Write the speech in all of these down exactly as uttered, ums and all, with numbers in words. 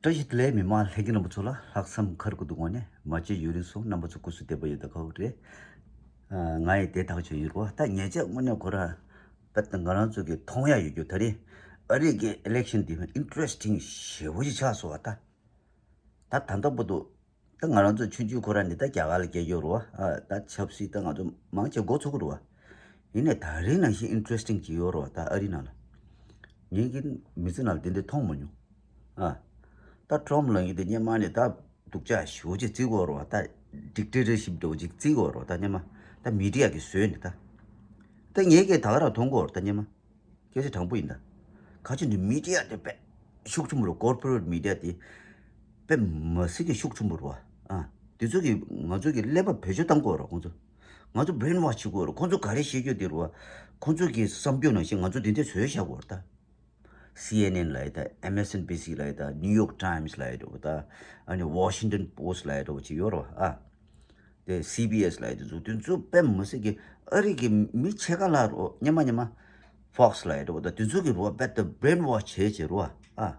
བཀྲ་ཤིས་བདེ་ལེགས། མི་མང་ལྷན་རྒྱས་རྣམ་པ་ཚོ་ལ་ལྷག་བསམ་ཁར་གུ་དུ་ངོ་ནས་མ་བརྗེད་ཡུན་རིང་སོང་། རྣམ་པ་ཚོ་སྐུ་གཟུགས་བདེ་པོ་ཡོད་དོ་ཁག་རེད། ང་ཡི་དེ་ཐག་ཆོད་ཡིན་རོ། ད་ཉེ་ཆར་དངོས་གནས་ཁོ་ར་པད་ང་རང་ཚོ་གི་མཐོང་ཡ་ཡོད་རྒྱུ། ད་རེས་ཨ་རི་གི་election་འདི་interesting་ཞེ་པོ་ཅིག་ཆགས་སོང་བ། ད་ད་ད་ལྟ་བར་དུ་ད་ང་རང་ཚོ་ཆུང་ཆུང་ཁོ་ར་ནི་ད་རྒྱ་གར་ལ་སྐྱེས་ཡོད་རོ། ཨ་ད་ཆབ་སྲིད་ད་ང་ཚོ་མང་ཆེ་མགོ་ཚོད་ཀྱི་རོ། ཡིན་ནའི་ད་རེས་ནང་བཞིན་interesting་ཅིག་ཡོད་རོ། ད་ཨ་རི་ནང་ལ་ངེད་ཀྱི་མི་ཚེ་ནང་ལ་དེ་འདྲ་མཐོང་མ་མྱོང་། ཨ་ད་Trump་ལབ་མཁན་དེ་སྔོན་མ་ནས་ད་སྡུག་ཅག་ཞེ་པོ་ཅིག་བརྩི་གི་ཡོད་རོ། ད་dictatorship་འདྲ་བོ་ཅིག་བརྩི་གི་ཡོད་རོ། ད་སྔོན་མ་ད་མི་ཌི་ཡ་གིས་བཟོས་ནས་ད་ད་ངེད་ཀྱིས་ད་ག་རང་མཐོང་གི་ཡོད་རོ། ད་སྔོན་མ། སྐད་ཆ་དྲང་པོ་ཡིན་ད། ཁ་ཆེ་འདི་མི་ཌི་ཡ་དེ་དཔེ་ཤུགས་ཆེན་པོ་རེད། corporate media་དེ་དཔེ་མི་སྲིད་ཀྱི་ཤུགས་ཆེན་པོ་རེད་བ། ཨ་དེ་ཚོ་གིས་ང་ཚོ་གི་ཀླད་པ་བེད་སྤྱོད་གཏང་དགོས་རེད་ཁོང་ཚོ། ང་ཚོ་brainwash་བྱེད་དགོས་རེད། ཁོང་ཚོ་ག་རེ་བཤད་རྒྱུ་དེ་རེད་བ། ཁོང་ཚོ་གི་བསམ་རྒྱུ་ནང་བཞིན་ང་ཚོ་དེ་འདྲ་བཟོས་བཞག་དགོས་རེད་ད། C N N་ལབ་ཡ་ད། M S N B C་ལབ་ཡ་ད། New York Times་ལབ་ཡ་འདྲ་བོ་ད། ཨ་ནི་Washington Post་ལབ་ཡ་འདྲ་བོ་ཅིག་ཡོད་རེད་བ། ཨ། དེ་སི་བི་ཨེས་ལབ་ཡ་དེ་ཚོ་དེ་ཚོ་དཔེ་མི་སྲིད་ཀྱི་ཨ་རི་གི་མི་ཕྱེད་ཀ་ལྷག་རོ། སྔོན་མ་སྔོན་མ་Fox་ལབ་ཡ་རོ། ད་དེ་ཚོ་གི་རོ་དཔེ་ད་brainwash་བྱས་བྱས་རོ། ཨ་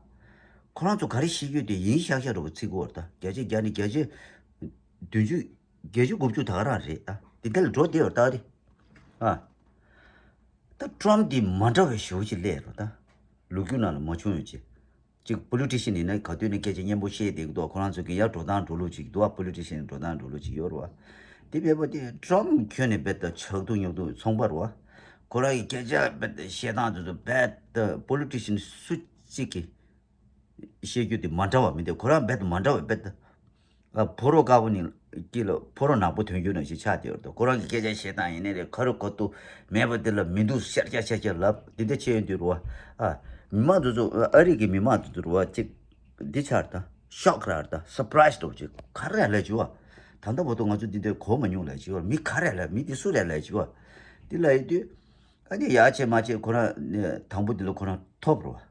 ཁོ་རང་ཚོ་ག་རེ་བཤད་རྒྱུ་དེ་ཡིན་ཤག་ཤག་རོ་བརྩི་གི་ཡོད་རེད་ད། བརྒྱ་ཆ་བརྒྱ་ནས་བརྒྱ་ཆ་བདུན་ཅུ་བརྒྱད་ཅུ་དགུ་བཅུ་ད་ག་རང་རེད་ད། དེ་འདྲ་ལ་འགྲོ་བསྡད་ཡོད་རེད་ད་ཨ་རི། ཨ་ད་Trump་དེ་མ་འདྲ་བའི་ཞེ་པོ་ཅིག་སླེབས་རོ་ད། ལོ་རྒྱུས་ནང་ལ་མ་བྱུང་ཡོད་ཅིག་གཅིག་politician་ཡིན་ན་ག་དུས་ནས་སྐད་ཆ་སྙན་པོ་བཤད་བསྡད་ཀྱི་འདུག་ཁོ་རང་ཚོ་གི་ཡར་འགྲོ་སྟངས་འགྲོ་ལུགས་ཅིག་འདུག་ཨ། politician་འགྲོ་སྟངས་འགྲོ་ལུགས་ཅིག་ཡོད་རེད་བ། དེ་བས་པ་དེ་Trump་ཁྱོན་ནས་རྦད་དེ་ཆག་ཐུག་ཉོག་ཐུག་ཚོང་པ་རེད་བ། ཁོ་རང་གི་སྐད་ཆ་རྦད་དེ་བཤད་སྟངས་དེ་ཚོ་རྦད་དེ་politician་སུ་གཅིག་གིས་བཤད་རྒྱུ་དེ་མ་འདྲ་བ་མི་འདུག་ཁོ་རང་རྦད་དེ་མ་འདྲ་བ་རྦད་དེ། ཨ་ཕོ་རོག་དཀར་པོ་ནི་དཀྱིལ་ལ་ཕོ་རོག་ནག་པོ་ཐོན་རྒྱུ་ནང་བཞིན་ཆགས་བསྡད་ཡོད་རེད། ཁོ་རང་གི་སྐད་ཆ་བཤད་སྟངས་ཡིན་ནའི་རེད། ཁ་རུ་ཁ་ཐུག་མེད་པ་དེ་ལ་མི་འདུག་ཤར་ཤར་ཤར་ཤར་ལབ་འདི་འདྲ་བྱས་ཡོང་དུས་རེད་བ། ཨ་མི་མང་དེ་ཚོ་ཨ་རི་གི་མི་མང་དེ་ཚོ་རེད་བ་ཅིག་འདི་ཆགས་རེད་ད། ཤོག་རེད་ད། surprise་འདྲ་བོ་ཅིག་ག་རེ་ལབ་བྱས་བ། ད་ལྟ་བར་དུ་ང་ཚོ་འདི་འདྲ་གོ་མ་མྱོང་ལབ་བྱས་བ། མི་ག་རེ་ལབ། མི་འདི་སུ་རེད་ལབ་བྱས་བ། འདི་ལབ་ཡོང་དུས་ཨ་ནི་ཡག་བྱས་མ་བྱས་ཁོ་རང་ནས་དང་པོ་འདི་ལ་ཁོ་རང་ཐོབ་རེད་བ།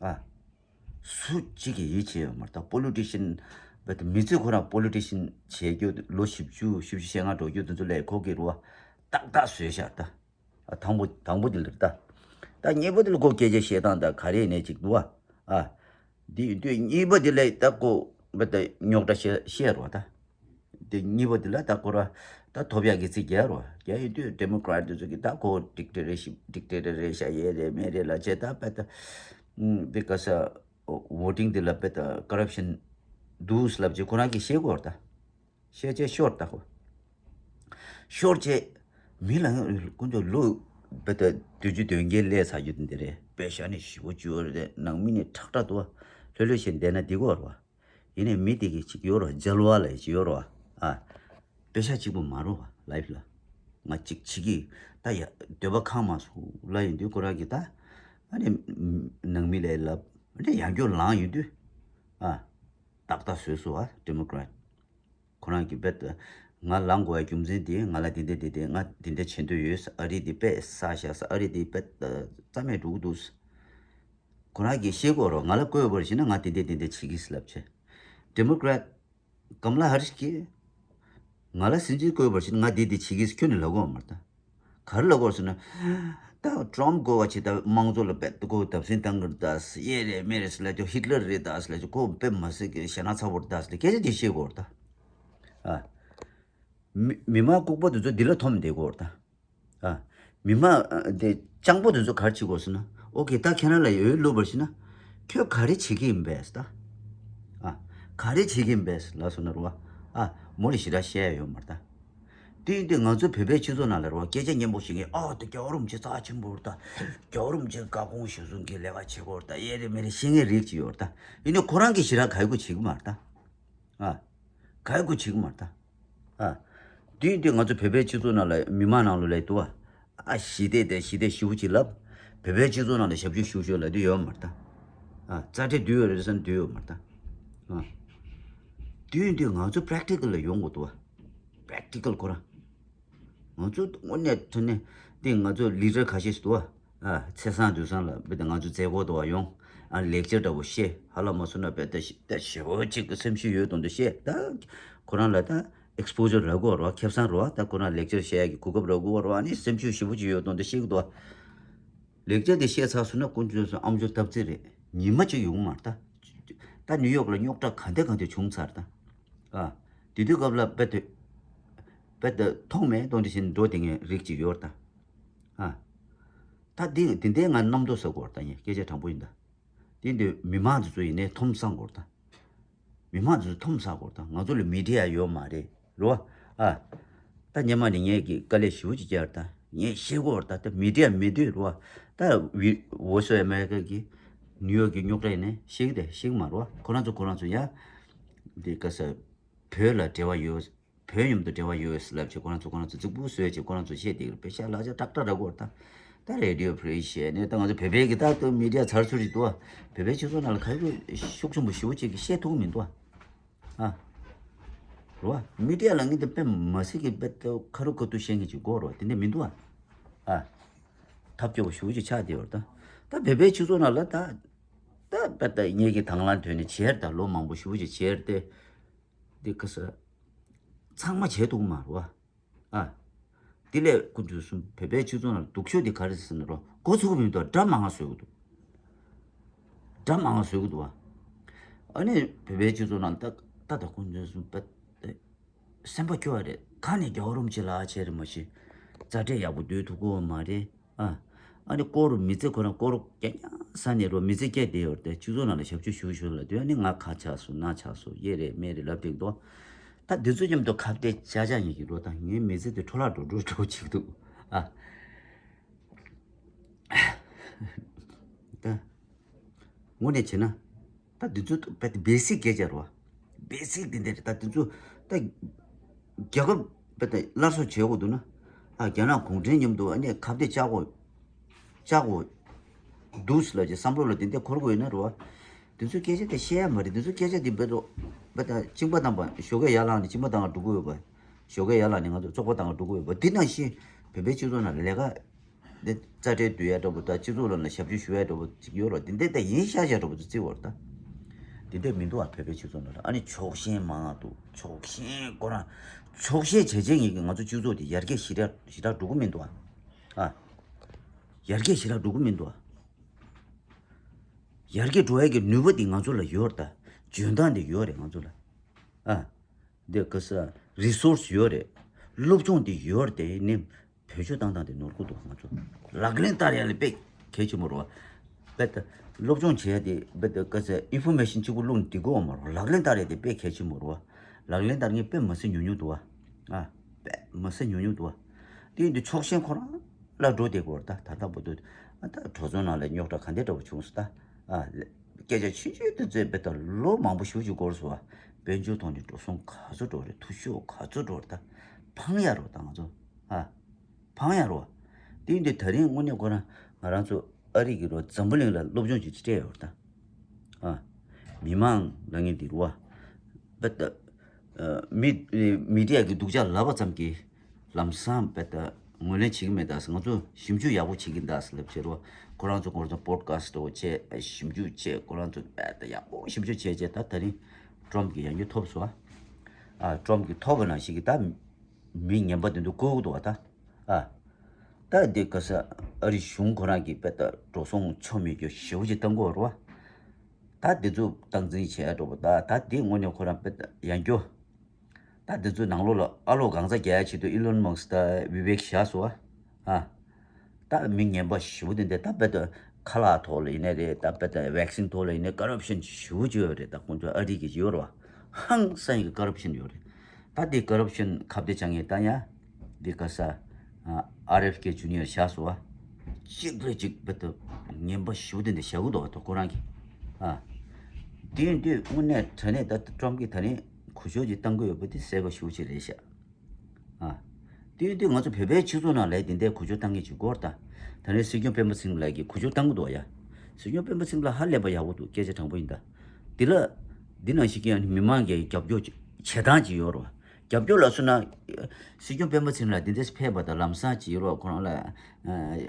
ཨ། སུ་གཅིག་གིས་ཡིད་ཆེས་ཡོད་མ་རེད་ད། politician་བས་མི་ཚེ་ཁོ་རང་politician་བྱེད་རྒྱུ་ལོ་བཞི་བཅུ་བཞི་བཅུ་ཞེ་ལྔ་འགྲོ་རྒྱུ་དེ་ཚོ་ལས་ཁོ་གི་རུ་བ་ཏག་ཏག་བཟོས་བཞག་ད། ཨ་དང་པོ་དང་པོ་དེ་ལ་རེད་ད། ད་གཉིས་པ་དེ་ལ་ཁོ་སྐད་ཆ་བཤད་སྟངས་ད་ག་རེ་ནས་ཅིག་འདུག་ཨ། ཨ། འདི་ཡིན་དུས་གཉིས་པ་དེ་ལ་ད་ཁོ་བས་རྙོག་དྲ་བཤད་བཤད་རོགས་ད། དེ་གཉིས་པ་དེ་ལ་ད་ཁོ་ར་ད་ཐོབ་ཡག་གི་རྩིས་རྒྱག་རོགས་རྒྱག་ཡོང་དུས་democrat་དེ་ཚོ་གི་ད་ཁོ་dictatorship dictator་རེད་ཤག་ཡས་རེད་མེད་རེད་ལབ་བྱས་ད་དཔེ་ད་དེ་ག་ས་voting་དེ་ལ་དཔེ་ད་corruption་འདུག་ལབ་བྱས་ཁོ་རང་གིས་ཤེས་དགོས་རེད་ད། ཤེས་བྱས་ཤོར་ད་ཁོ། ཤོར་བྱས་མི་ལ་ཀུན་ཏུ་ལོ་དཔེ་ད་བདུན་ཅུ་དོན་བརྒྱད་སླེབས་ཚར་རྒྱུ་དེ་འདི་རེད། དཔེ་ཤ་ནི་ཞེ་པོ་བཅུ་རེད། ནང་མི་ནི་ཁྲག་ཁྲག་འདུག་བ། ལྷོད་ལྷོད་བྱས་བསྡད་ན་འགྲིག་གི་རེད་བ། ཡིན་ནའི་མི་དེ་གི་ཅིག་ཡོད་རོ། རྒྱལ་བ་ལ་ཅིག་ཡོད་རོ། ཨ། དཔེ་ཆ་གཅིག་པུ་མ་རོ་བ་life་ལ། ང་ཅིག་བྱེད་ཀྱི་ད་ཡ་འདོད་པ་ཁེངས་མ་སོང་ལབ་ཡོང་དུས་ཁོ་རང་གིས་ད་ཨ་ནི་ནང་མི་ལ་ལབ་ཨ་ནི་ཡང་བསྐྱར་ལངས་ཡོང་དུས། ཨ། ཏག་ཏག་བཟོས་སོང་ཨ་democrat། ཁོ་རང་གིས་རྦད་དེ་ང་ལངས་དགོས་པའི་རྒྱུ་མཚན་དེ་ང་ལ་དེ་འདྲ་དེ་འདྲ་ང་དེ་འདྲ་བྱེད་འདོད་ཡོད། ཨ་རི་དེ་དཔེ་ཟ་བཞག་ཨ་རི་དེ་དཔེ་རྩ་མེད་འགྲོ་གི་འདུག་ཁོ་རང་གིས་ཤེས་དགོས་རོ། ང་ལ་བསྐོས་པར་བྱས་ན་ང་དེ་འདྲ་དེ་འདྲ་བྱེད་ཀྱིས་ལབ་བྱས། democrat་ཀམ་ལ་ཧ་རིས་ཀྱིས་ང་ལ་སྲིད་འཛིན་བསྐོས་པར་བྱས་ན་ང་དེ་འདྲ་བྱེད་ཀྱིས་ཁྱོན་ནས་ལབ་དགོས་མ་རེད་ད། ག་རེ་ལབ་དགོས་ཟེར་ན། ད་Trump་བསྐོས་པ་བྱས་ད་དམངས་གཙོ་ལ་དཔེ་ཁོ་བརྡབ་གསིག་བཏང་གི་རེད་ད་ཟེར། ཡས་རེད་མེད་རེད་ཟེར་ལབ་ཀྱང་Hitler་རེད་ད་ཟེར་ལབ་ཀྱང་ཁོ་དཔེ་མ་སྲིད་ཀྱི་ཞེད་སྣང་ཚ་པོ་རེད་ད་ཟེར་སྐད་ཆ་དེ་བཤད་དགོས་རེད་ད། ཨ། མི་མི་མང་ལྐུགས་པ་དེ་ཚོ་འདི་ལ་འཐོམ་བསྡད་དགོས་རེད་ད། ཨ། མི་མང་དེ་སྤྱང་པོ་དེ་ཚོ་ག་རེ་བྱེད་དགོས་ཟེར་ན། ཨོ་ཁེ་ད་ཁྱེད་རང་ལ་འོས་བླུགས་པར་བྱས་ན། ཁྱོད་ག་རེ་བྱེད་ཀྱི་ཡིན་པས་ད། ཨ། ག་རེ་བྱེད་ཀྱི་ཡིན་པས་ལབ་སོང་ན་རེད་བ། ཨ། མོ་ལ་ཞེ་དྲག་བཤད་ཡ་ཡོད་མ་རེད་ད། དེ་ཡིན་དུས་ང་ཚོ་བོད་པའི་སྤྱི་ཚོགས་ནང་ལ་རེད་བ་སྐད་ཆ་སྙན་པོ་བཤད་མཁན་ཨ་དེ་རྒྱལ་བ་རིན་པོ་ཆེ་རྩ་ཆེན་པོ་རེད་ད། རྒྱལ་བ་རིན་པོ་ཆེ་བཀའ་དགོངས་གཞིར་བཟུང་གི་ལས་ཀ་བྱེད་དགོས་རེད་ད། ཡས་རེད་མེད་རེད་བཤད་མཁན་རིགས་ཅིག་ཡོད་རེད་ད། ཡིན་ནའི་ཁོ་རང་གིས་ཞེ་དྲག་ག་ཡི་གུ་བྱེད་ཀྱི་མ་རེད་ད། ཨ། ག་ཡི་གུ་བྱེད་ཀྱི་མ་རེད་ད། ཨ། དུས་དུས་ང་ཚོ་བོད་པའི་སྤྱི་ཚོགས་ནང་ལ་མི་མང་ནང་ལོགས་ལ་འདུག་ཨ། ཨ་ཞི་བདེ་དེ་ཞི་བདེ་ཞུ་ཅིག་ལབ། བོད་པའི་སྤྱི་ཚོགས་ནང་ལ་ཞབས་ཞུ་ཞུ་ཞུ་ལབ་དུས་ཡོད་མ་རེད་ད། ཨ། རྩ་ཁྲལ་བསྡུས་ཡོད་རེད་བསམ་བསྡུས་ཡོད་མ་རེད་ད། ཨ། དུས་དུས་ང་ཚོ་practical་ལ་ཡོང་དགོས་འདུག་ཨ། practical་ཁོ་རང་། ང་ཚོ་དངོས་གནས་དྲང་གནས་དེ་ང་ཚོ་leader་ཁ་ཤས་ཤིག་འདུག་ཨ། ཨ། ཚེས་བཟང་དུས་བཟང་ལ་བས་ང་ཚོ་མཛད་སྒོ་འདྲ་བ་ཡོང་། ཨ། ལེག་ཅར་འདྲ་བོ་བཤད། ཧ་ལམ་མ་སོང་ན་བས་ད་ཞི་ད་ཞེ་པོ་ཅིག་གི་སེམས་ཤུགས་ཡོད་དོན་དུ་བཤད། ད་ཁོ་རང་ལ་ད་exposure་རག་གོ་རོ། ཁེ་བཟང་རོ། ད་ཁོ་རང་ལེག་ཅར་བཤད་ཡ་གི་གོ་སྐབས་རག་གོ་རོ། ཨ་ནི་སེམས་ཤུགས་ཞེ་པོ་ཅིག་ཡོད་དོན་དུ་བཤད་གི་འདུག་ལེག་ཅར་དེ་བཤད་ཚར་སོང་ན་དཀོན་མཆོག་གསུམ་ཨ་མཆོག་ཐབས་ཚེ་རེད། ཉི་མ་གཅིག་ཡོང་མ་རེད་ད། ད་ནིའུ་ཡོག་ལ་རྙོག་དྲ་ག་འདྲ་ག་འདྲ་བྱུང་ཚར་ད། ཨ། དེ་དུས་སྐབས་ལ་རྦད་དེ་རྦད་དེ་མཐོང་མེད་མཐོང་འདྲ་བྱས་ནས་འགྲོ་བསྡད་མཁན་རིགས་ཅིག་ཡོད་ད། ཨ། ད་འདི་འདི་འདྲའི་ང་རྣམ་རྟོག་ཟ་གོ་ད་ཡིན། སྐད་ཆ་དྲང་པོ་ཡིན་ད། དེ་འདི་མི་མང་དེ་ཚོ་ཡིན་ནའི་འཐོམ་སང་གོ་ད། མི་མང་དེ་ཚོ་འཐོམ་ས་གོ་ད། ང་ཚོ་ལ་མི་ཌི་ཡ་ཡོད་མ་རེད་རོ། ཨ། ད་སྔོན་མ་ནས་ངས་ཀྱི་དཀའ་ལས་ཞེ་པོ་ཅིག་བརྒྱབ་ད། ངས་ཤེས་གོ་ད། ད་མི་ཌི་ཡ་མེད་དུས་རོ། ད་ཝི་Voice of America གི་ནིའུ་ཡོག་གི་རྙོག་དྲ་ཡིན་ནའི་ཤེས་ཀྱི་རེད། ཤེས་ཀྱི་མ་རོ། ཁོ་རང་ཚོ་ཁོ་རང་ཚོ་ཡ། འདི་ག་ས། བོད་ལ་འབྲེལ་བ་ཡོད། བོད་མཉམ་དུ་འབྲེལ་བ་ཡོད་ལབ་བྱས་ཁོ་རང་ཚོ་ཁོ་རང་ཚོ་རྫིག་པོ་བཟོས་བྱས་ཁོ་རང་ཚོ་བཤད་བསྡད་ཀྱི་རེད། པེ་ཤ་ལག་ཆ་ཏག་ཏག་རག་གོ་ད། ད་རེ་ཌི་ཡོ་ཕི་རི་ཤི་ནས་ད་ང་ཚོ་བོད་པའི་གི་ད་ལྟ་མི་ཌི་ཡ་ཚར་ཚུར་རེད་འདུག་བ། བོད་པའི་སྤྱི་ཚོགས་ནང་ལ་ཁ་ཡོད་ཤུགས་ཆེན་པོ་ཞེ་པོ་ཅིག་གིས་བཤད་ཐུབ་ཀྱི་མི་འདུག་བ། ཨ། རོ་བ། མི་ཌི་ཡ་ལ་ངས་འདི་དཔེ་མ་སྲིད་ཀྱི་དཔེ་ད་ཁ་རུ་ཁ་ཐུག་བཤད་མཁན་ཅིག་དགོས་རོ། དེ་འདྲ་མི་འདུག་བ། ཨ། ཐབས་སྐྱོ་པོ་ཞེ་པོ་ཅིག་ཆགས་བསྡད་ཡོད་རེད་ད། ད་བོད་པའི་སྤྱི་ཚོགས་ནང་ལ་ད། ད་དཔེ་ད་ངེད་ཀྱི་དང་བླངས་ཐོག་ནས་བྱས་རེད་ད། ལོ་མང་པོ་ཞེ་པོ་ཅིག་བྱས་རེད་དེ། འདི་ག་ས། ཚང་མ་བྱས་ཐུབ་མ་རེད་བ། ཨ། དེ་ལས་སྐུ་མདུན་གསུམ་བོད་པའི་སྤྱི་ཚོགས་ནང་སྡུག་ཤོས་དེ་ག་རེ་ཟེར་ན་རོ། མགོ་ཚོས་ཀྱི་མི་འདུག། དགྲ་མང་ང་བཟོས་ཀྱི་འདུག། དགྲ་མང་ང་བཟོས་ཀྱི་འདུག་བ། ཨ་ནི་བོད་པའི་སྤྱི་ཚོགས་ནང་ད་ད་ད་སྐུ་མདུན་གསུམ་བོད་དེ་སེམས་པ་སྐྱོ་བ་རེད། ཁ་ནས་རྒྱལ་བ་རིན་པོ་ཆེ་ལ་ཨ་བྱས་རེད་མ་གཞི། རྩ་འགྲན་ཡག་པོ་སྡོད་ཐུབ་ཀྱི་ཡོད་མ་རེད། ཨ། ཨ་ནི་སྐོར་མི་ཚེ་ཁོ་རང་སྐོར་རྒྱག་ཡག་ས་ནས་རོ། མི་ཚེ་སྐྱེལ་བསྡད་ཡོད་རེད་དེ། སྤྱི་ཚོགས་ནང་ལ་ཞབས་ཕྱི་ཞུ་ཞུ་ལབ་དུས། ཨ་ནི་ང་ཁ་ཆག་སོང་ན་ཆག་སོང་། ཡེ་རེད་མེ་རེད་ལབ་བསྡད་འདུག། ད་འདི་ཚོ་མཉམ་དུ་ཁ་གཏད་བཅག་བཅག་ཡིན་གྱི་རོ། ད་ངའི་མི་ཚེ་དེ་འཕྲོ་བརླག་འགྲོ་འགྲོ་འགྲོ་བྱེད་ཀྱི་འདུག། ཨ། ད་དངོས་གནས་བྱས་ན། ད་འདི་ཚོ་བེ་སིག་སྐད་ཆ་རེད་བ། བེ་སིག་དེ་འདྲ་རེད། ད་འདི་ཚོ་ད་རྒྱལ་ཁབ་བེ་ད་སླར་གསོ་བྱེད་དགོས་འདུག་ན། ཨ། རྒྱ་ནག་གུང་ཁྲན་མཉམ་དུ་ཨ་ནི་ཁ་གཏད་བཅག་དགོས། བཅག་དགོས་འདུག་ལབ་ཀྱི་བསམ་བློ་ལ་དེ་འདྲ་འཁོར་དགོས་ཡོད་ན་རེད་བ། འདི་ཚོ་སྐད་ཆ་དེ་བཤད་ཡ་མ་རེད། འདི་ཚོ་སྐད་ཆ་དེ་བེ་ད་བེ་ད་གཅིན་པ་བཏང་པ། ཞོགས་ཀས་ཡར་ལངས་ནས་གཅིན་པ་བཏང་ག་འགྲོ་གི་ཡོད་པ། ཞོགས་ཀས་ཡར་ལངས་ནས་ང་ཚོ་བཙོག་པ་བཏང་ག་འགྲོ་གི་ཡོད་པ། འདི་ནང་བཞིན་བོད་པའི་སྤྱི་ཚོགས་ནང་ལ་ལས་ཀ་འདི་རྩ་ཁྲལ་བསྡུ་ཡ་འདྲ་པོ་དང་སྤྱི་ཚོགས་ལ་ལ་ཞབས་ཞུ་ཞུ་ཡ་འདྲ་པོ་ཅིག་ཡོད་རོ། འདི་འདྲ་ད་ཡིན་ཤག་ཤག་འདྲ་པོ་ཅིག་བརྩི་བར་ད། འདི་འདྲ་མི་འདུག་ཨ། བོད་པའི་སྤྱི་ཚོགས་ནང་ལ་ཨ་ནི་ཕྱོགས་ཞེན་མང་ང་འདུག། ཕྱོགས་ཞེན་ཁོ་རང་། ཕྱོགས་ཞེན་བྱས་བྱས་ངེས་ཀྱི་ང་ཚོ་སྤྱི་ཚོགས་དེ་ཡར་རྒྱས་ཞེ་དྲག་ཞེ་དྲག་འགྲོ་གི་མི་འདུག་ཨ། ཨ། ཡར་རྒྱས་ཞེ་དྲག་འགྲོ་གི་མི་འདུག་ཨ། ཡར་རྒྱས་འགྲོ་ཡ་གི་ནུས་པ་དེ་ང་ཚོ་ལ་ཡོད་རེད་ད། འཇོན་ཐང་དེ་ཡོད་རེད་ང་ཚོ་ལ། ཨ། འདི་ག་ས་རི་སོར་སི་ཡོད་རེད། སློབ་སྦྱོང་དེ་ཡོད་རེད་དེ། ནི་བེད་སྤྱོད་བཏང་སྟངས་དེ་ནོར་གི་འདུག། ང་ཚོ་ལག་ལེན་བསྟར་ཡ་ལ་དཔེ་གལ་ཆེན་པོ་རེད་བ། དཔེ་ད་སློབ་སྦྱོང་བྱེད་ཡ་དེ་དཔེ་ད་ག་ས་ཨིན་ཕོར་མེ་ཤིན་གཅིག་པུ་བླུགས་ནས་འགྲིག་གི་ཡོད་མ་རེད་བ། ལག་ལེན་བསྟར་ཡ་དེ་དཔེ་གལ་ཆེན་པོ་རེད་བ། ལག་ལེན་བསྟར་མཁན་དཔེ་མི་སྲིད་ཉུང་ཉུང་འདུག་བ། ཨ། དཔེ་མི་སྲིད་ཉུང་ཉུང་འདུག་བ། དེ་ཡིན་དུས་ཕྱོགས་ཞེན་ཁོ་རང་ལ་འགྲོ་བསྡད་ཀྱི་ཡོད་རེད་ད། ད་ལྟ་བར་དུ་ཨ་ད་གྲོས་ཚོགས་ནང་ལ་རྙོག་དྲ་ག་འདྲ་འདྲ་པོ་བྱུང་སོང་ད། ཨ། སྐད་ཆ་ཆུང་ཆུང་དེ་ཚོས་དཔེ་ད་ལོ་མང་པོ་ཞེ་པོ་ཅིག་འགོར་སོང་བ། དཔལ་འབྱོར་ཐོག་ནས་འགྲོ་སོང་ག་ཚོད་འགྲོ་རེད། འཐུས་ཤོར་ག་ཚོད་འགྲོ་རེད་ད། ཕངས་ཡ་རོ་ད་ང་ཚོ། ཨ། ཕངས་ཡ་རོ། དེ་ཡིན་དུས་ད་རིང་དངོས་གནས་ཁོ་རང་ང་རང་ཚོ་ཨ་རི་གི་རོ་འཛམ་བུ་གླིང་ལ་སློབ་སྦྱོང་ཅིག་སྤྲད་ཡོད་རེད་ད། ཨ། མི་མང་ལབ་མཁན་དེ་རོ་བ། དཔེ་ད། ཨ། མི་མི་ཌི་ཡ་གི་སྡུག་ཅག་ལབ་པ་ཙམ་གྱིས་ལམ་སང་དཔེ་ད་ངོས་ལེན་བྱེད་ཀྱི་མེད་ད་ཟེར། ང་ཚོ་ཞིབ་འཇུག་ཡག་པོ་བྱེད་ཀྱི་ཡིན་ད་ཟེར་ལབ་བྱས་རོ། ཁོ་རང་ཚོ་ཁོ་རང་ཚོ་པོ་ཌི་ཁ་སི་ཊི་འདྲ་པོ་བྱས། ཞིབ་འཇུག་བྱས། ཁོ་རང་ཚོ་དཔེ་ད་ཡག་པོ་ཞིབ་འཇུག་བྱས་བྱས་ད་ད་རིང་ཊམ་གྱིས་ཡང་བསྐྱར་ཐོབ་སོང་ཨ། ཨ། ཊམ་གྱིས་ཐོབ་པ་ནང་བཞིན་གྱི་ད་མི་ངན་པ་དེ་ཚོ་བཀུག་འདུག་བ་ད། ཨ། ད་འདི་ག་ས་ཨ་རི་གཞུང་ཁོ་རང་གིས་དཔེ་ད་འགྲོ་སོང་ཆོ་མེད་རྒྱུ་ཞེ་པོ་ཅིག་བཏང་གི་ཡོད་རེད་བ། ད་འདི་ཚོ་སྟངས་འཛིན་བྱས་འགྲོ་བ་ད། ད་འདི་དངོས་གནས་ཁོ་རང་དཔེ་ད་ཡང་སྐྱོ། ད་འདི་ཚོ་ནང་ལོགས་ལ་ཨ་ལོ་གང་ཚ་རྒྱག་ཡ་ཆེད་དུ་ཨི་ལོན་མཱ་སི་ཀི་དང་ཝི་ཝེག་བཞག་སོང་བ། ཨ། ད་མི་ངན་པ་ཞེ་པོ་དེ་འདྲ་ད་དཔེ་ད་ཁ་ལག་ཐོག་ལ་ཡིན་ནའི་རེད། ད་དཔེ་ད་ཝེག་སིན་ཐོག་ལ་ཡིན་ནའི་ཀོ་རབ་ཤན་ཞེ་པོ་ཅིག་ཡོད་རེད། ད་ཁོང་ཚོ་ཨ་རི་གི་ཡོད་རེད་བ། ཧང་སང་གི་ཀོ་རབ་ཤན་ཡོད་རེད། ད་དེ་ཀོ་རབ་ཤན་ཁ་གཏད་བཅག་མཁན་ད་ཡ། འདི་ག་ས། ཨ། ཨར་ཨེཕ་ཀེ་ཇུ་ནི་ཡར་བཞག་སོང་བ། གཅིག་ལས་གཅིག་དཔེ་ད་ངན་པ་ཞེ་པོ་དེ་འདྲ་བཞག་གི་འདུག་བ་ད་ཁོ་རང་གིས། ཨ། དེ་ཡིན་དུས་དངོས་གནས་དྲང་གནས་ད་ཊམ་གྱིས་ད་རིང་གུ་ཞོ་ཅིག་བཏང་གི་ཡོད་པ་དེ་གསལ་པོ་ཞེ་པོ་ཅིག་རེད་ཤག། ཨ། དེ་ཡིན་དུས་ང་ཚོ་བོད་པའི་སྤྱི་ཚོགས་ནང་ལ་དེ་འདྲའི་གུ་ཞོ་བཏང་མཁན་ཅིག་དགོས་རེད་ད། ད་རིང་སྲིད་སྐྱོང་སྤེན་པ་ཚེ་རིང་ལགས་ཀྱིས་གུ་ཞོ་བཏང་གི་འདུག་ཡ། སྲིད་སྐྱོང་སྤེན་པ་ཚེ་རིང་ལགས་ཧ་ལས་པ་ཡག་པོ་འདུག། སྐད་ཆ་དྲང་པོ་ཡིན་ད། འདི་ལ་འདི་ནང་བཞིན་གྱི་མི་མང་གི་རྒྱབ་སྐྱོར་བྱེད་སྟངས་ཅིག་ཡོད་རེད་བ། རྒྱབ་སྐྱོར་ལ་སོང་ན། སྲིད་སྐྱོང་སྤེན་པ་ཚེ་རིང་ལགས་འདི་འདྲས་ཕེབས་པ་དང་ལམ་སང་ཅིག་ཡོད་རེད་བ། ཁོ་རང་ལ་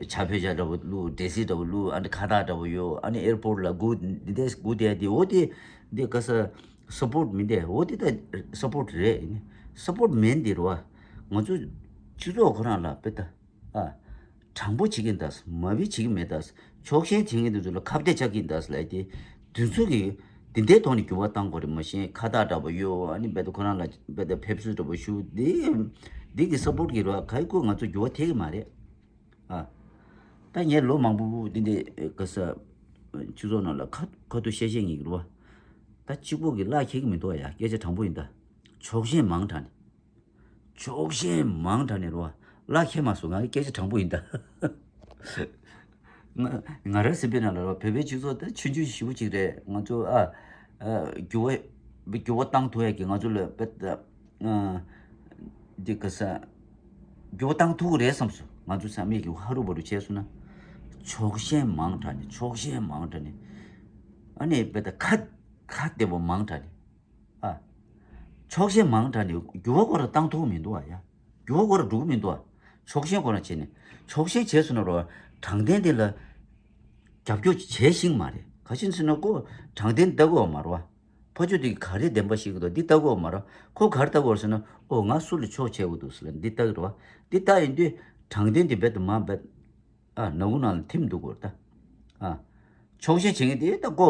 ཕྱག་ཕུལ་བྱ་འདྲ་པོ་བླུགས། འབྲས་སིལ་འདྲ་པོ་བླུགས། ཨ་ནི་ཁ་བཏགས་འདྲ་པོ་གཡོགས། ཨ་ནི་ཨེར་པོར་ཊི་ལ་སྒུག་འདི་འདྲས་སྒུག་བསྡད་དེ། འོ་དེ་འདི་ག་ས་སཔོར་ཊི་མིན་ཏེ། འོ་དེ་ད་སཔོར་ཊི་རེད། སཔོར་ཊི་མིན་འདི་རེད་བ། ང་ཚོ་སྤྱི་ཚོགས་ཁོ་རང་ལ་དཔེ་ད། ཨ། དྲང་པོ་བྱེད་ཀྱི་ཡིན་ད། མ་བི་བྱེད་ཀྱི་མེད་ད། ཕྱོགས་ཞེན་བྱེད་མཁན་དེ་ཚོ་ལ་ཁ་གཏད་བཅག་གི་ཡིན་ད་ལབ་དེ། དེ་ཚོ་གི་ དེ་འདྲའི་ཐོག་ནས་འགྱུར་བ་གཏང་དགོས་རེད། མ་གཞི་ཁ་བཏགས་འདྲ་པོ་གཡོག་ཨ་ནི་རྦད་དེ་ཁོ་རང་ལ་རྦད་དེ་ཕེབས་བསུ་འདྲ་པོ་ཞུ་འདི་འདི་གི་སཔོར་གི་རེད་བ། ག་ཡི་ཁོ་ང་ཚོ་འགྱུར་བ་ཐེབས་ཀྱི་མ་རེད། ཨ། ད་ངས་ལོ་མང་པོ་འདི་འདྲའི་ག་ས་སྤྱི་ཚོགས་ནང་ལ་ཁ་ཁ་ཐུག་བཤད་བཤད་ངེས་ཀྱི་རེད་བ། ད་གཅིག་པོ་གི་གླ་འཁྱེར་གི་མི་འདུག་ཨ། ཡ་སྐད་ཆ་དྲང་པོ་ཡིན་ད། ཕྱོགས་ཞེན་མང་དྲགས་ནས། ཕྱོགས་ཞེན་མང་དྲགས་ནས་རེད་བ། གླ་འཁྱེར་མ་སོང་། ང་གི་སྐད་ཆ་དྲང་པོ་ཡིན་ད། ང་ང་རང་སེམས་པའི་ནང་ལ་རེད་བ། བོད་པའི་སྤྱི་ཚོགས་ད་ཆུང་ཆུང་ཞེ་པོ་ཅིག་རེད། ང་ཚོ་ཨ་ཨ་འགྱུར་བ་འགྱུར་བ་བཏང་ཐུབ་ཡ་གི་ང་ཚོ་ལ་དཔེ་ད་ཨ་འདི་ག་ས་འགྱུར་བ་བཏང་ཐུབ་ཀྱི་རེད་བསམ་སོང་། ང་ཚོ་ཚང་མས་ཀྱི་ཧ་རུ་བ་རུ་བྱས་སོང་ན། ཕྱོགས་ཞེན་མང་དྲགས་ནས། ཕྱོགས་ཞེན་མང་དྲགས་ནས། ཨ་ནི་དཔེ་ད་ཁ་ཁ་བདེ་པོ་མང་དྲགས་ནས། ཨ། ཕྱོགས་ཞེན་མང་དྲགས་ནས་འགྱུར་བ་ཁོ་རང་བཏང་ཐུབ་མི་འདུག་ཨ་ཡ། འགྱུར་བ་ཁོ་རང་འགྲོ་གི་མི་འདུག་ཨ། ཕྱོགས་ཞེན་ཁོ་རང་བྱས་ནས། ཕྱོགས་ཞེན་བྱས་སོང་ན་རོ། དྲང་བདེན་དེ་ལ་རྒྱབ་སྐྱོར་བྱེད་ཤེས་མ་རེད། ག་ཅི་ཟེར་ན་ཁོ་དྲང་བདེན་ལྟ་གི་ཡོད་མ་རེད་བ། ཕ་ཆོས་དེ་ག་རེ་བདེན་པ་ཤེས་ཀྱི་འདུག་འདི་ལྟ་གི་ཡོད་མ་རེད། ཁོ་ག་རེ་ལྟ་གི་ཡོད་ཟེར་ན། ཨོ་ང་སུ་ལ་ཕྱོགས་ཆེ་གི་འདུག་ཟེར་ལ་འདི་ལྟ་གི་རེད་བ། འདི་ལྟ་ཡིན་དུས་དྲང་བདེན་དེ་རྦད་དེ་མ་རྦད། ཨ་ནང་ཁུལ་ནང་ལ་ཐིམ་འདུག་གོ་ད། ཨ། ཕྱོགས་ཞེན་བྱེད་མཁན་དེ་ད་ཁོ་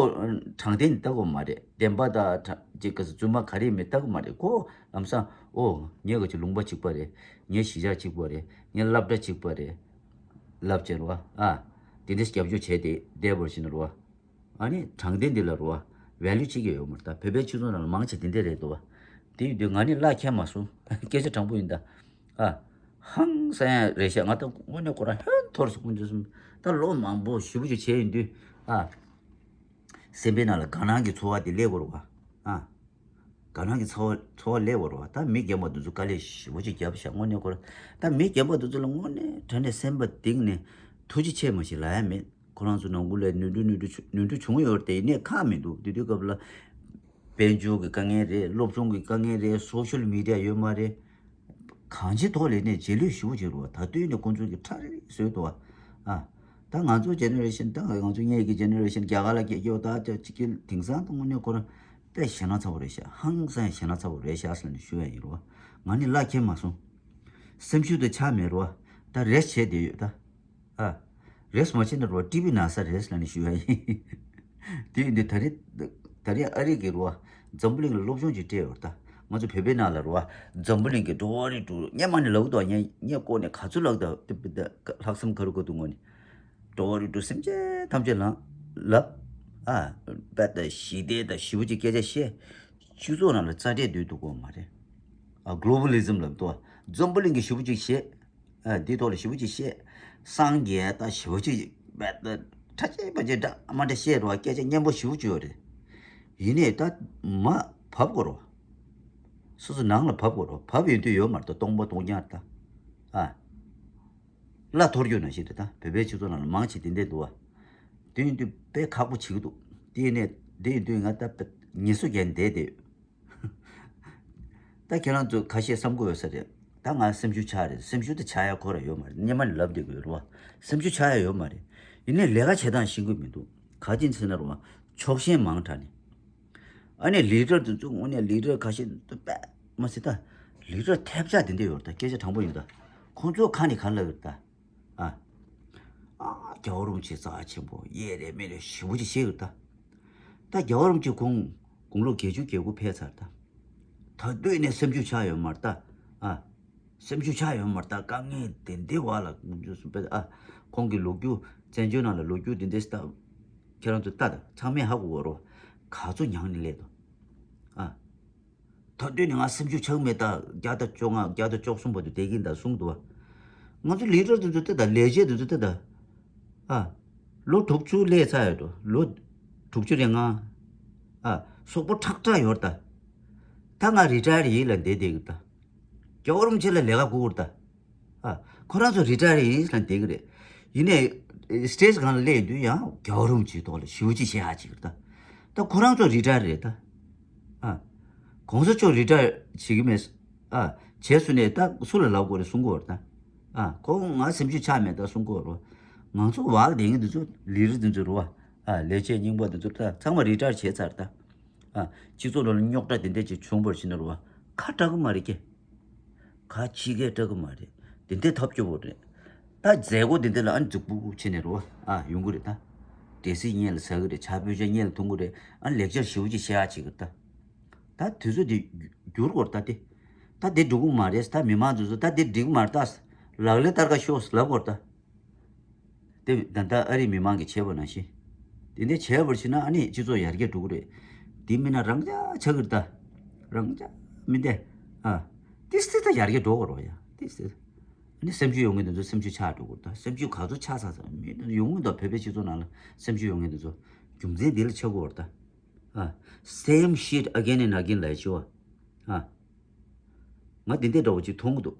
དྲང་བདེན་ལྟ་གོ་མ་རེད། བདེན་པ་ད་དྲ་ཅིག་ག་ས་རྫུན་མ་ག་རེ་མེད་ལྟ་གོ་མ་རེད། ཁོ་ལམ་སང་ཨོ་ངས་ག་ཅིག་ལུང་པ་གཅིག་པ་རེད། ངས་གཞིས་ཆགས་གཅིག་པ་རེད། ངས་སློབ་གྲྭ་གཅིག་པ་རེད། ལབ་བྱས་རོ། ཨ། དེ་འདྲ་རྒྱབ་སྐྱོར་བྱས་ཏེ་བསྡད་པར་ཕྱིན་རོ། ཨ་ནི་དྲང་བདེན་འདི་ལ་རོ། ཝེ་ལུ་བྱེད་ཀྱི་ཡོད་མ་རེད། ད་བོད་པའི་སྤྱི་ཚོགས་ནང་ལ་མང་ཆེ་དེ་འདྲ་རེད་འདུག་བ། དེ་ཡིན་དུས་ང་ནི་གླ་འཁྱེར་མ་སོང་། སྐད་ཆ་དྲང་པོ་ཡིན་ད། ཨ། ཧང་སང་ཡ་རེད་ཤག་ང་ད་དངོས་གནས་ཁོ་རང་ཧོན་འཐོར་སོང་། ཁོང་ཚོ་གསུམ་ད་ལོ་མང་པོ་ཞེ་པོ་ཅིག་བྱས་ཡིན་དུས། ཨ། སེམས་པའི་ནང་ལ་དགའ་སྣང་གི་ཚོར་བ་དེ་སླེབས་དགོས་རེད་བ། ཨ། དགའ་སྣང་གི་ཚོར་བ་ཚོར་བ་སླེབས་དགོས་རེད་བ། ད་མི་རྒན་པ་དེ་ཚོ་དཀའ་ལས་ཞེ་པོ་ཅིག་བརྒྱབ་ཤག་དངོས་གནས་ཁོ་རང་། ད་མི་རྒན་པ་དེ་ཚོ་ལ་དངོས་གནས་དྲང་གནས་སེམས་པ་གཏིང་ནས་ཐུགས་རྗེ་ཆེ་མ་ཞིག་ལབ་ཡ་མེད། ཁོ་རང་ཚོ་ནང་ཁུལ་ལ་ནོར་འཁྲུལ་ནོར་འཁྲུལ་བྱུང་ནོར་འཁྲུལ་བྱུང་ཡོད་རེད་དེ། ཡིན་ནའི་ཁག་མི་འདུག་དེ་དུས་སྐབས་ལ། དཔལ་འབྱོར་གྱི་དཀའ་ངལ་རེད། སློབ་སྦྱོང་གི་དཀའ་ངལ་རེད། སོ་ཤལ་མི་ཌི་ཡ་ཡོད་མ་རེད། གང་ཅིའི་ཐོག་ལ་ནས་རྗེས་ལུས་ཞེ་པོ་ཅིག་རེད་བ། ད་དུས་ནས་ཁོང་ཚོ་གི་ཁྲ་རིག་རིག་བཟོས་འདུག་བ། ཨ། ད་ང་ཚོ་ཇེ་ནེ་རེ་ཤན། ད་ང་ཚོ་སྔས་ཀྱི་ཇེ་ནེ་རེ་ཤན་རྒྱ་གར་ལ་སྐྱེས་སྐྱེས་པ་ད་ཅིག་གི་དེང་སང་ད་དངོས་གནས་ཁོ་རང་དཔེ་ཞེ་ན་ཚ་པོ་རེད་ཤག་ཧང་སང་ཞེ་ན་ཚ་པོ་རེད་ཤག་ཟེར་ནས་ཞུ་ཡ་ཡིན་རེད་བ། ང་ནི་གླ་འཁྱེར་མ་སོང་། སེམས་ཤུགས་དེ་ཆག་མེད་རེད་བ། ད་རེས་བྱས་བསྡད་ཡོད་ད། ཨ། རེས་མ་བྱས་ན་རོ་ཊི་བི་ན་ས་རེད་ལབ་ནས་ཞུ་ཡ་ཡིན། དེ་ཡིན་དུས་ད་རེས་ད་རེས་ཨ་རི་གི་རོ། འཛམ་བུ་གླིང་ལ་སློབ་སྦྱོང་ཅིག་སྤྲད་ཡོད་ད། ང་ཚོ་བོད་པའི་ནང་ལ་རོ། འཛམ་བུ་གླིང་གི་འགྲོ་བ་རིགས་དྲུག་སྔོན་མ་ནས་ལབ་འདུག་ངས་ངས་ལྐོག་ནས་ག་ཚོད་ལབ་ད་ལྷག་བསམ་ཁ་རུ་ཁ་ཐུག་ངོ་ནས། འགྲོ་བ་རིགས་དྲུག་སེམས་ཅན་ཐམས་ཅད་ལ་ལབ། ཨ། དཔེ་ད་ཞི་བདེ་ད་ཞེ་པོ་ཅིག་སྐད་ཆ་བཤད། སྤྱི་ཚོགས་ནང་ལ་རྩ་འབྲས་སྡོད་འདུག་གོ་མ་རེད། ཨ། གོ་ལོ་བ་ལི་ཛམ་ལབ་འདུག་འཛམ་བུ་གླིང་གི་ཞེ་པོ་ཅིག་བཤད། ཨ། འདི་ཐོག་ལ་ཞེ་པོ་ཅིག་བཤད། སངས་རྒྱས་ད་ཞེ་པོ་ཅིག་བས་ད་ཁྲ་ཆེ་པ་ཅིག་འདྲ་མ་འདྲ་བཤད་རོགས། སྐད་ཆ་སྙན་པོ་ཞེ་པོ་ཅིག་ཡོད་རེད། ཡིན་ནའི་ད་མ་བབས་དགོས་རོགས། སོ་སོ་ནང་ལ་བབས་དགོས་རོགས། བབས་ཡོང་དུས་ཡོད་མ་རེད་ད། སྟོང་པ་སྟོང་རྐྱང་རེད་ད། ཨ། བླ་འཐོར་རྒྱུ་ནང་བཞིན་རེད་ད། བོད་པའི་སྤྱི་ཚོགས་ནང་ལ་མང་ཆེ་དེ་འདྲས་འདུག་བ། དེ་ཡིན་དུས་དཔེ་ཁག་པོ་བྱེད་ཀྱི་འདུག་དེ་ཡིན་ནའི་དེ་ཡིན་དུས་ང་ད་དཔེ་ངལ་གསོ་རྒྱག་བསྡད་དེ། ད་ཁྱེད་རང་ཚོ་ཁ་ཤས་བསམ་གྱི་ཡོད་ས་རེད། ད་ང་སེམས་ཤུགས་ཆག་རེད། སེམས་ཤུགས་དེ་ཆག་ཡ་ཁོ་ར་ཡོད་མ་རེད། སྔོན་མ་ནས་ལབ་བསྡད་ཀྱི་ཡོད་རེད་བ། སེམས་ཤུགས་ཆག་ཡ་ཡོད་མ་རེད། ཡིན་ནའི་ལས་ཀ་བྱེད་སྟངས་ཤེས་ཀྱི་མི་འདུག་ག་ཅི་ཟེར་ན་རེད་བ། ཕྱོགས་ཞེན་མང་དྲགས་ནས། ཨ་ནི་ལི་ཌར་དེ་ཚོ་དངོས་གནས་ལི་ཌར་ཁ་ཤས་དེ་ཚོ་དཔེ་མ་སྲིད་ད། ལི་ཌར་ཐེབས་ཆག་དེ་འདྲ་ཡོད་རེད་ད། སྐད་ཆ་དྲང་པོ་ཡིན་ད། ཁོང་ཚོ་ཁ་ནས་ག་ལབ་ཡོད་རེད་ད། ཨ། ཨ། རྒྱལ་བ་རིན་པོ་ཆེ་རྩ་ཆེན་པོ་ཡེ་རེད་མེ་རེད་ཞེ་པོ་ཅིག་བཤད་ཡོད་ད། ད་རྒྱལ་བ་རིན་པོ་ཆེ་དགུང་དགུང་ལོ་བརྒྱད་ཅུ་གྱ་དགུ་ཕེབས་ཚར་ད། ད་དུས་ནས་སེམས་ཤུགས་ཆག་ཡོད་མ་རེད་ད། ཨ། སེམས་ཤུགས་ཆག་ཡོད་མ་རེད་ད། དཀའ་ངལ་དེ་འདྲའི་བར་ལ་ཁོང་ཚོས་སུ་པེ་ཨ། ཁོང་གི་ལོ་རྒྱུས་བཙན་བྱོལ་ནང་ལ་ལོ་རྒྱུས་དེ་འདྲའི་ལྟ། ཁྱེད་རང་ཚོ་ལྟ་ད། ཚང་མས་ཧ་གོ་གོ་རོ། ག་ཚོད་མྱངས་ནས་སླེབས་དོ། ཨ། ད་དུས་ནས་ང་སེམས་ཤུགས་ཆག་མེད་ད། བརྒྱ་དང་བཅོ་ལྔ་བརྒྱ་དང་བཅུ་གསུམ་བར་དུ་བསྡད་ཀྱིན་ད་གསུངས་འདུག་བ། ང་ཚོ་ལི་ཌར་དེ་ཚོ་ལྟ་ད། ལས་བྱེད་དེ་ཚོ་ལྟ་ད། ཨ། ལོ་དྲུག་ཅུ་སླེབས་ཚར་ཡོད་འགྲོ། ལོ་དྲུག་ཅུ་རེ་ལྔ། ཨ། སོག་པོ་ཁྲག་ཁྲག་ཡོད་ད། ད་ང་རི་ཊ་ཡར་ཡིན་ལབ་བསྡད་བསྡད་ཀྱི་ད། རྒྱལ་བ་རིན་པོ་ཆེ་ལ་ལས་ཀ་དགོས་ཀྱི་རེད་ད། ཨ། ཁོ་རང་ཚོ་རི་ཊ་ཡར་ཡིན་ལབ་བསྡད་ཀྱི་རེད། ཡིན་ནའི་སི་ཊེ་ཇི་སྒང་ལ་སླེབས་དུས་ཡང་རྒྱལ་བ་རིན་པོ་ཆེའི་ཐོག་ལ་ཞེ་པོ་ཅིག་བཤད་ཡག་ཅིག་རེད་ད། ད་ཁོ་རང་ཚོ་རི་ཊ་ཡར་རེད་ད། ཨ། གོང་ས་མཆོག་རི་ཊ་ཡར་བྱེད་ཀྱི་མེད། ཨ། བྱས་སོང་ནས་ད་སུ་ལ་ལབ་དགོས་རེད་གསུང་གི་ཡོད་རེད་ད། ཨ། ཁོང་ང་སེམས་ཤུགས་ཆག་མེད་ད་གསུང་གི་ཡོད་རེད། ང་ཚོ་བར་ལ་བསྡད་མཁན་འདི་ཚོ་ལས་རིགས་འདི་ཚོ་རེད་བ། ཨ། ལས་བྱེད་རྙིང་པ་འདི་ཚོ་ད་ཚང་མ་རི་ཊ་ཡར་བྱས་ཚར་ད། ཨ། སྤྱི་ཚོགས་ནང་ལ་རྙོག་དྲ་དེ་འདྲ་ཅིག་བྱུང་བར་ཕྱིན་ན་རེད་བ། ཁ་གྲག་གི་མ་རེད་ཀྱེ། ཁ་ཕྱི་སྐད་གྲག་གི་མ་རེད། དེ་འདྲའི་ཐབས་སྐྱོ་པོ་རེད། ད་མཛད་སྒོ་དེ་འདྲ་ལ་ཨ་ནི་རྫིག་པོ་བྱས་ནས་རེད་བ། ཨ། ཡོང་གི་རེད་ད། འབྲས་སིལ་སྔོན་ལ་ཟ་གི་རེད། ཇ་སྤོས་ཆས་སྔོན་ལ་འཐུང་གི་རེད། ཨ་ལེག་ཅར་ཞེ་པོ་ཅིག་བཤད་ཡག་བྱེད་གི་རེད་ད། ད་དུས་ཚོད་དེ་འགྱུར་དགོས་རེད་ད་དེ། ད་དེ་འགྲིག་གི་མ་རེད། ད་མི་མང་ཚོ་ཚོ་ད་དེ་འགྲིག་གི་མ་རེད་ད། ལག་ལེན་བསྟར་ག་ཤོག་ལབ་དགོས་རེད་ད། དེ་ད་ལྟ་ཨ་རིའི་མི་མང་གིས་བྱས་པ་ནང་བཞིན། དེ་འདྲ་བྱས་པར་བྱས་ན་ཨ་ནི་སྤྱི་ཚོགས་ཡར་རྒྱས་འགྲོ་གི་རེད། དེ་མིན་ན་རང་འཇགས་ཆགས་ཀྱི་རེད་ད། རང་འཇགས་མི་འདས། ཨ། ཏིས་ཏི་ད་ཡར་རྒྱས་འགྲོ་གི་རེད་ཡ། ཏིས་ཏི། ཨ་ནི་སེམས་ཤུགས་ཡོད་མཁན་དེ་ཚོ་སེམས་ཤུགས་ཆག་འགྲོ་གི་རེད་ད། སེམས་ཤུགས་ག་ཚོད་ཆག་ཚར་ཚར་མི་ཡོང་གི་འདུག་བོད་པའི་སྤྱི་ཚོགས་ནང་ལ་སེམས་ཤུགས་ཡོད་མཁན་དེ་ཚོ་རྒྱུ་མཚན་འདི་ལ་ཆགས་ཀྱི་ཡོད་རེད་ད། ཨ། Same shit again and again ལབ་བྱས་པ། ཨ། ང་དེ་འདྲ་འདྲ་བོ་ཅིག་མཐོང་གི་འདུག